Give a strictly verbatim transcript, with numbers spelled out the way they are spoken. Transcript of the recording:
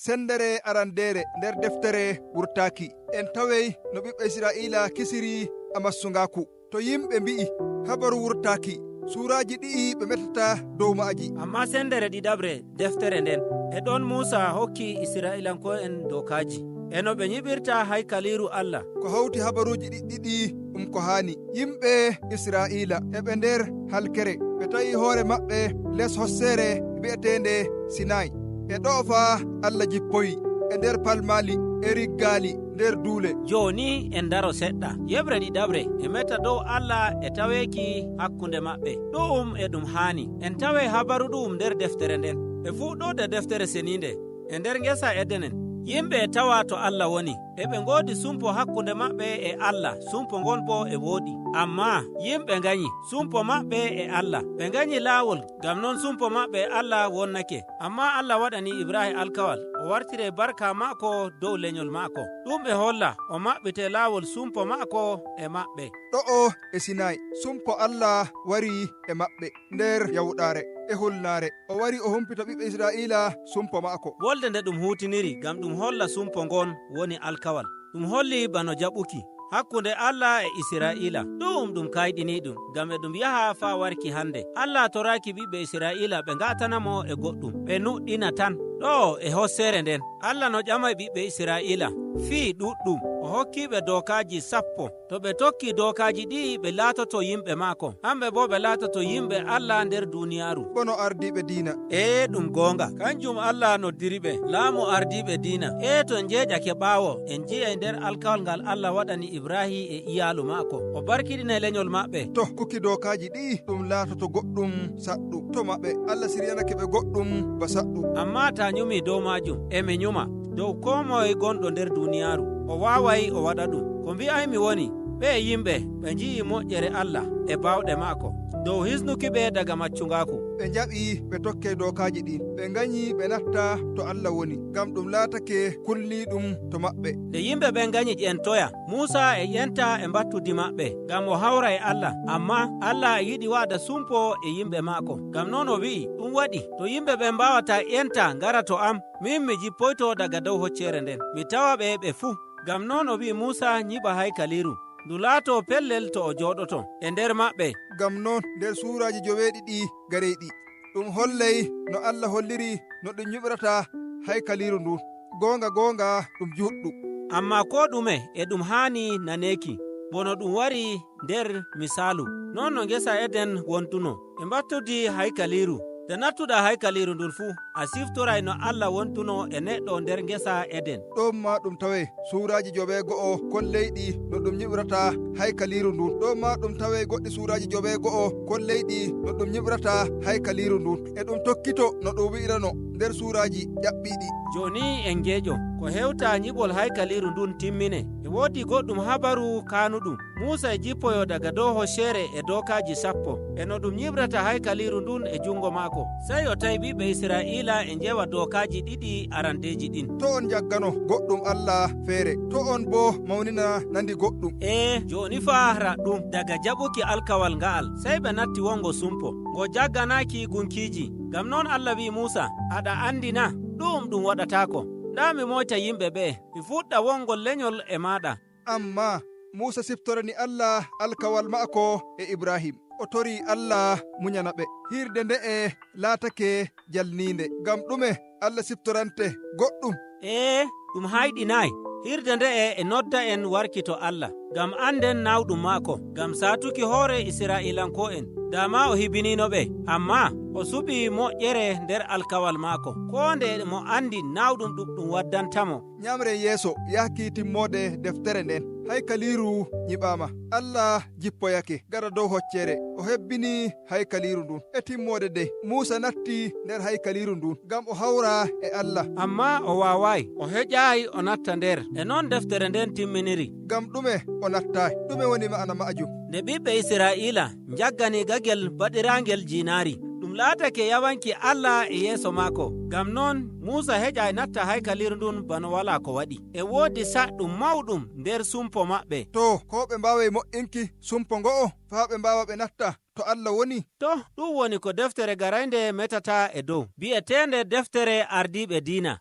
Senndere arandeere nder deftere wurtaaki, en tawey no ɓiɓɓe Israa'iila kisiri amasungaaku. To yimɓe mbi'i, "Habaru wurtaaki," suuraaji ɗi'i ɓe metata dow ma'aji. Ammaa senndere ɗiɗaɓre deftere nden, e ɗon Muusa hokki Israa'iilanko'en dookaaji, e no ɓe nyiɓirta haykaliiru Allah. Ko hawti habaruuji ɗiɗi ɗi'i ɗum ko haani. Yimɓe Israa'iila e ɓe nder halkere, ɓe tawi hoore maɓɓe les hosseere bi'eteende Sinaay. E ɗo'o faa Allah jippoyi, e nder palmaali, e riggaali, nder duule. Jooni en ndaro seɗɗa. Yeɓre ɗiɗaɓre e meta dow Allah e taweeki hakkunde maɓɓe. Ɗu'um e ɗum haani. En tawey habaru ɗu'um nder deftere nden. E fuɗɗoode deftere seniinde, e nder ngesa Edenen, yimɓe e tawa to Allah woni. E ɓe ngoodi sumpo hakkunde maɓɓe e Allah, sumpo ngon boo e wooɗi. Ammaa yimɓe nganyi sumpo maɓɓe e Allah. Ɓe nganyi laawol, ngam non sumpo maɓɓe e Allah wonnake. Ammaa Allah waɗani Ibraahim alkawal, o wartire barka maako dow lenyol maako. Ɗum e holla o maɓɓite laawol sumpo maako e maɓɓe. Ɗo'o e Sinaay, sumpo Allah wari e maɓɓe nder yawɗaare e hulnaare. O wari o humpita ɓiɓɓe Israa'iila sumpo maako. Wolde nde ɗum huutiniri ngam ɗum holla sumpo ngon woni alkawal. Ɗum holli bano jaɓuki hakkunde Allah e Israa'iila. Ɗu'um ɗum kayɗiniiɗum, ngam e ɗum yaha faa warki hande. Allah toraaki ɓiɓɓe Israa'iila ɓe nga'atana mo e goɗɗum, ɓe nuɗɗina tan. Ɗo'o e hosseere nden, Allah no ƴamay ɓiɓɓe Israa'iila fii ɗuɗɗum. O hokki ɓe dookaaji sappo. To ɓe tokki dookaaji ɗi'i, ɓe laatoto yimɓe maako. Hamɓe boo ɓe laatoto yimɓe Allah nder duuniyaaru. Bono ardiiɓe diina. Ee, ɗum goonga. Kanjum Allah noddiri ɓe laamu ardiiɓe diina. Ee, to en njeeƴake ɓaawo, en nji'ay nder alkawal ngal Allah waɗani Ibraahim e iyaalu maako. O barkiɗinay lenyol maɓɓe. To kuki dookaaji ɗi'i, ɗum laatoto goɗɗum saɗɗum. To maɓɓe, Allah siryanake ɓe goɗɗum ba saɗɗum. Ammaa taa nyumi dow maajum, e mi nyuma dow koo moye gonɗo nder duuniyaaru. O waaway o waɗa ɗum. Ko mbi'aymi woni, ɓe'e yimɓe ɓe nji'i moƴƴere Allah e baawɗe maako dow hisnuki ɓe daga maccungaaku. Ɓe njaɓi ɓe tokkey dookaaji ɗin. Ɓe nganyi ɓe natta to Allah woni, ngam ɗum laatake kulniiɗum to maɓɓe. Nde yimɓe ɓen nganyi ƴentoya, Muusa e ƴenta e mbattudi maɓɓe, ngam o hawra e Allah. Ammaa Allah e yiɗi waɗa sumpo e yimɓe maako. Ngam non o wi'i, "Ɗum waɗi, to yimɓe ɓen mbaawataa ƴenta ngara to am, min mi jippoyto daga dow hocceere nden, mi tawa ɓe ɓe fuu." Ngam non o wi'i Muusa nyiɓa haykaliiru, ndu laato pellel to o jooɗoto e nder maɓɓe. Ngam non nder suuraaji joweeɗiɗi gareyɗi, ɗum hollay no Allah holliri no ɗum nyiɓrata haykaliiru ndun. Goonga, goonga, ɗum juutɗum. Ammaa koo ɗume e ɗum haani naneeki, bono ɗum wari nder misaalu. Non no ngesa Eden wontuno e mbattudi haykaliiru. Nde nattuɗaa haykaliiru ndun fuu, a siftoray no Allah wontuno e neɗɗo nder ngesa Eden. Ɗon maa ɗum tawee suuraaji joweego'o kolleyɗi no ɗum nyiɓrata haykaliiru ndun. Ɗon maa ɗum tawee goɗɗi suuraaji joweego'o kolleyɗi no ɗum nyiɓrata haykaliiru ndun. E ɗum tokkito no ɗum wi'irano nder suuraaji ƴaɓɓiiɗi. Jooni en ngeeƴo ko hewta nyiɓol haykaliiru ndun timmine. E woodi goɗɗum habaru kaanuɗum. Muusa e jippoyoo daga dow hocceere e dookaaji sappo, e no ɗum nyiɓrata haykaliiru ndun e junngo maako. Sey o tawi ɓiɓɓe Israa'iila e njewa dookaaji ɗiɗi arandeeji ɗin. To' on njaggano goɗɗum Allah feere, to' on boo mawnina nandi goɗɗum. Ee, jooni faa raɗɗum, daga jaɓuki alkawal nga'al, sey ɓe natti wongo sumpo, ngo jagganaaki gunkiiji. Ngam non Allah wi'i Muusa, "Aɗa anndi na ɗu'um ɗum waɗataako? Ndaa mi moyta yimɓe ɓe'e, mi fuɗɗa wongol lenyol e maaɗa." Ammaa Muusa siftorani Allah alkawal ma'ako e Ibraahim. O torii Allah munyana ɓe. Hirde nde'e laatake jalniinde. Ngam ɗume Allah siftorante goɗɗum? Ee, ɗum hayɗinaay. Hirde nde'e e nodda en warki to Allah, ngam annden naawɗum ma'ako, ngam saatuki hoore Israa'iilanko'en. Daa maa o hibiniino ɓe, ammaa o suɓi moƴƴere nder alkawal ma'ako. Koo nde mo anndi naawɗum ɗum ɗum waddanta mo. Nyaamren yeeso yahki timmoode deftere nden. Haykaliiru nyiɓaama. Allah jippoyake gada dow hocceere. O hebbini haykaliiru ndun. E timmoode dey, Muusa natti nder haykaliiru ndun ngam o hawra e Allah. Ammaa o waawaay, o heƴaay o natta nder. E non deftere nden timminiri. Ngam ɗume o nattaay? Ɗume woni ma'ana ma'ajum? Nde ɓiɓɓe Israa'iila njaggani gagel baɗiraangel jiinaari, ɗum laatake yawanki Allah e yeeso maako. Ngam non, Muusa heƴaay natta haykaliiru ndun bano walaa ko waɗi. E woodi saɗɗum mawɗum nder sumpo maɓɓe. To, ko ɓe mbaaway mo'inki sumpo ngo'o faa ɓe mbaawa ɓe natta to Allah woni? To, ɗum woni ko deftere garaynde metata e dow, bi'eteende deftere ardiiɓe diina.